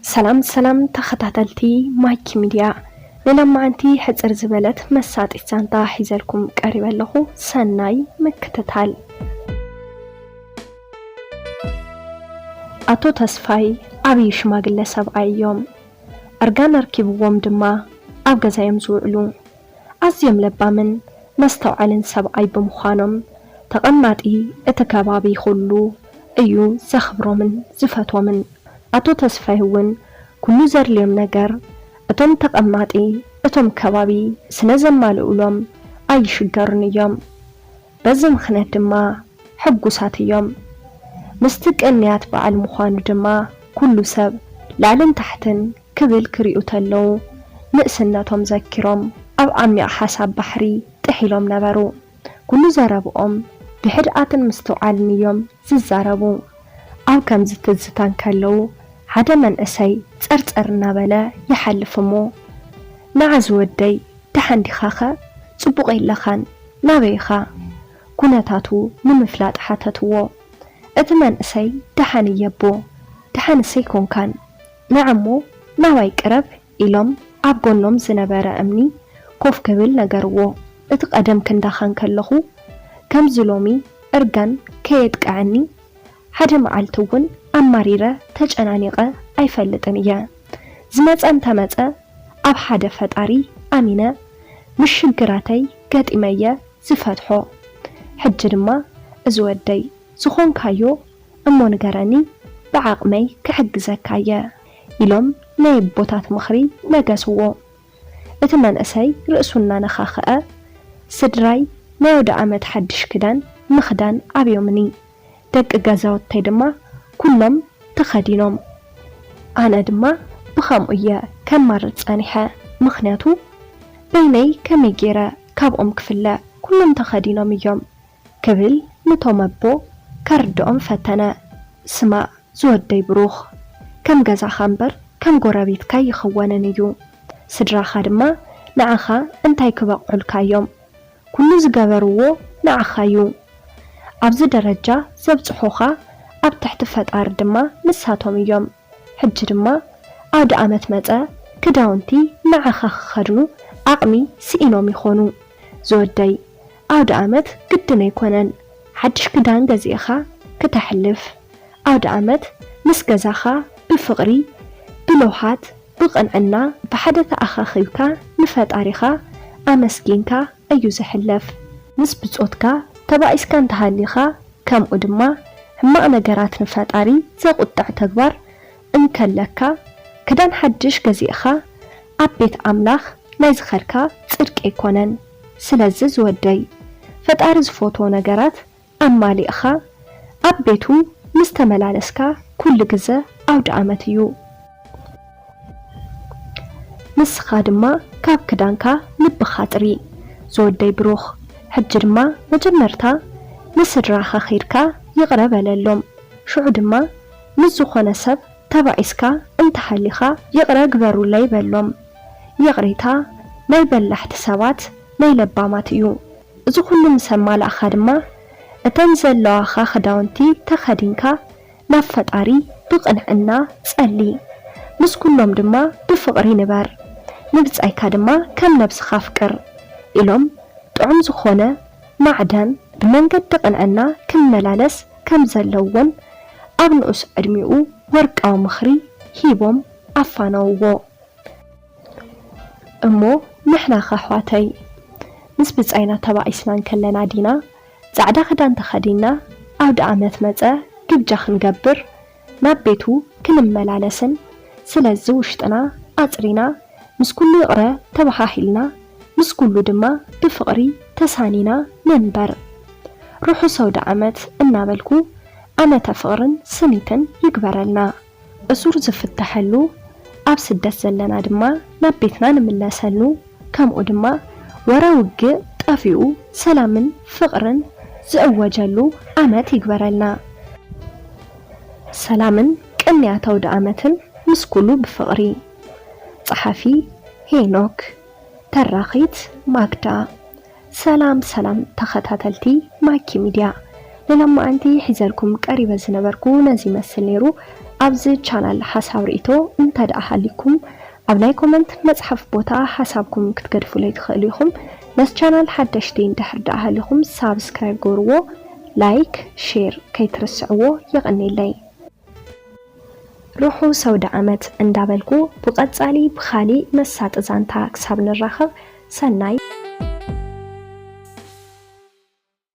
ሰላም ሰላም ተኸታተልቲ ማይኪ ሚድያ፣ ንሎማዓንቲ ሕጽር ዝበለት መሳጢት ዛንታ ሒዘልኩም ቀሪበ ኣለኹ። ሰናይ ምክትታል። ኣቶ ተስፋይ ዓብዪ ሽማግለ ሰብኣይ እዮም። እርጋን ኣርኪብዎም ድማ ኣብ ገዛ እዮም ዝውዕሉ። ኣዝዮም ለባምን መስተውዓልን ሰብኣይ ብምዃኖም፣ ተቐማጢ እቲ ከባቢ ኩሉ እዩ ዘኽብሮምን ዝፈትዎምን። ኣቶ ተስፋይ እውን ኩሉ ዘድልዮም ነገር እቶም ተቐማጢ እቶም ከባቢ ስለ ዘማልኡሎም ኣይሽገሩን እዮም። በዚ ምኽንያት ድማ ሕጉሳት እዮም። ምስቲ ቅንያት በዓል ምዃኑ ድማ ኩሉ ሰብ ላዕልን ታሕትን ክብል ክሪኡ ተለዉ ንእስነቶም ዘኪሮም ኣብ ዓሚቕ ሓሳብ ባሕሪ ጥሒሎም ነበሩ። ኩሉ ዘረብኦም ብሕድኣትን ምስትውዓልን እዮም ዝዛረቡ። ኣብ ከምዚ ትዝታ እንከለዉ ሓደ መንእሰይ ጸርጸር እናበለ ይሓልፍ እሞ፣ "ንዓ ዝወደይ፣ ደሓን ዲኻኸ? ጽቡቕ የለኻን፣ ናበይ ኢኻ?" ኩነታቱ ንምፍላጥ ሓተትዎ። እቲ መንእሰይ፣ "ደሓን እየ ኣቦ፣ ደሓንስ ኣይኮንካን? ንዓ እሞ ናባይ ቅረብ" ኢሎም ኣብ ጎኖም ዝነበረ እምኒ ኮፍ ክብል ነገርዎ። እቲ ቀደም ክንዳኻ እንከለኹ ከምዚ ሎሚ እርጋን ከየጥቅዐኒ ሓደ መዓልቲ እውን ኣማሪረ ተጨናኒቐ ኣይፈልጥን እየ። ዝመጸ እንተመጸ ኣብ ሓደ ፈጣሪ ኣሚነ ምስ ሽግራተይ ገጢመየ ዝፈትሖ። ሕጂ ድማ እዚ ወደይ ዝኾንካዮ እሞ ንገረኒ ብዓቕመይ ክሕግዘካ እየ ኢሎም ናይ ኣቦታት ምኽሪ ለገስዎ። እቲ መንእሰይ ርእሱ እናነኻኽአ፣ ስድራይ ናይ ኣውደ ዓመት ሓድሽ ክዳን ምኽዳን ኣብዮምኒ። ደቂ ገዛውተይ ድማ ኩሎም ተኸዲኖም። ኣነ ድማ ብኸምኡ እየ ከማርር ጸኒሐ። ምኽንያቱ በይነይ ከመይ ገይረ ካብኦም ክፍለ? ኩሎም ተኸዲኖም እዮም ክብል ንቶም ኣቦ ከርድኦም ፈተነ። ስማዕ ዝወደይ ብሩኽ፣ ከም ገዛኻ እምበር ከም ጎረቤትካ ኣይኽወንን እዩ። ስድራኻ ድማ ንዓኻ እንታይ ክበቕዑልካ እዮም? ኩሉ ዝገበርዎ ንዓኻ እዩ። ኣብዚ ደረጃ ዘብጽሑኻ ኣብ ትሕቲ ፈጣሪ ድማ ንሳቶም እዮም። ሕጂ ድማ ኣውደ ኣመት መጸ፣ ክዳውንቲ ንዓኻ ክኸድኑ ዓቕሚ ስኢኖም ይኾኑ። ዝወደይ፣ ኣውደ ኣመት ግድን ኣይኮነን ሓድሽ ክዳን ገዚእኻ ክተሕልፍ። ኣውደ ኣመት ምስ ገዛኻ ብፍቕሪ፣ ብለውሃት፣ ብቕንዕና ብሓደ ተኣኻኺብካ ንፈጣሪኻ ኣመስጊንካ እዩ ዝሕለፍ። ምስ ብጾትካ ተባኢስካ እንተሃሊኻ፣ ከምኡ ድማ ሕማቕ ነገራት ንፈጣሪ ዘቑጥዕ ተግባር እንከለካ፣ ክዳን ሓድሽ ገዚእኻ ኣብ ቤት ኣምላኽ ናይ ዝኸድካ ጽድቂ ኣይኮነን። ስለዚ ዝወደይ፣ ፈጣሪ ዝፈትዎ ነገራት ኣማሊእኻ ኣብ ቤቱ ምስ ተመላለስካ ኩሉ ግዘ ኣውደ ኣመት እዩ። ንስኻ ድማ ካብ ክዳንካ ልብኻ ኣጽሪ ዝወደይ ብሩኽ። ሕጂ ድማ መጀመርታ ንስድራኻ ኸይድካ ይቕረ በለሎም። ሽዑ ድማ ምስ ዝኾነ ሰብ ተባኢስካ እንተሃሊኻ ይቕረ ግበሩለይ በሎም። ይቕሬታ ናይ በላሕቲ ሰባት ናይ ለባማት እዩ። እዚ ኩሉ ምስ ኣማላእኻ ድማ እተን ዘለዋኻ ክዳውንቲ ተኸዲንካ ናብ ፈጣሪ ብቕንዕና ጸሊ። ምስ ኩሎም ድማ ብፍቕሪ ንበር። ንብጻይካ ድማ ከም ነብስኻ ኣፍቅር ኢሎም ጥዑም ዝኾነ ማዕዳን ብመንገዲ ቅንዕና ክመላለስ ከም ዘለዎን ኣብ ንኡስ ዕድሚኡ ወርቃዊ ምኽሪ ሂቦም ኣፋነውዎ። እሞ ንሕናኸ ኣሕዋተይ ምስ ብጻይና ተባኢስና እንከለና ዲና ጻዕዳ ክዳን ተኸዲንና ኣውደ ኣመት መጸ ግብጃ ክንገብር ናብ ቤቱ ክንመላለስን? ስለዚ ውሽጥና ኣጽሪና ምስ ኩሉ ይቕረ ተበሃሂልና ምስ ኩሉ ድማ ብፍቕሪ ተሳኒና ንንበር። ርሑስ ኣውደ ኣመት እናበልኩ ዓመተ ፍቕርን ስኒትን ይግበረልና። እሱር ዝፍተሐሉ፣ ኣብ ስደት ዘለና ድማ ናብ ቤትና ንምለሰሉ፣ ከምኡ ድማ ወረ ውግእ ጠፊኡ ሰላምን ፍቕርን ዝእወጀሉ ዓመት ይግበረልና። ሰላምን ቅንያት ኣውደ ዓመትን ምስ ኩሉ ብፍቕሪ። ጸሓፊ ሄኖክ፣ ተራኺት ማግዳ። ሰላም ሰላም ተኸታተልቲ ማኪ ሚድያ፣ ንሎማዓንቲ ሒዘልኩም ቀሪበ ዝነበርኩ ነዚ ይመስል ነይሩ። ኣብዚ ቻናል ሓሳብ ርእይቶ እንተ ደኣ ሃሊኩም ኣብ ናይ ኮመንት መጽሓፍ ቦታ ሓሳብኩም ክትገድፉለይ ትኽእሉ ኢኹም። ነዚ ቻናል ሓደሽቲ እንድሕር ደኣ ሃሊኹም ሳብስክራይብ ግበርዎ፣ ላይክ፣ ሼር ከይትርስዕዎ። የቐኔለይ። ርሑስ ኣውደ ዓመት እንዳበልኩ ብቐጻሊ ብኻሊእ መሳጢ ዛንታ ክሳብ ንራኸብ ሰናይ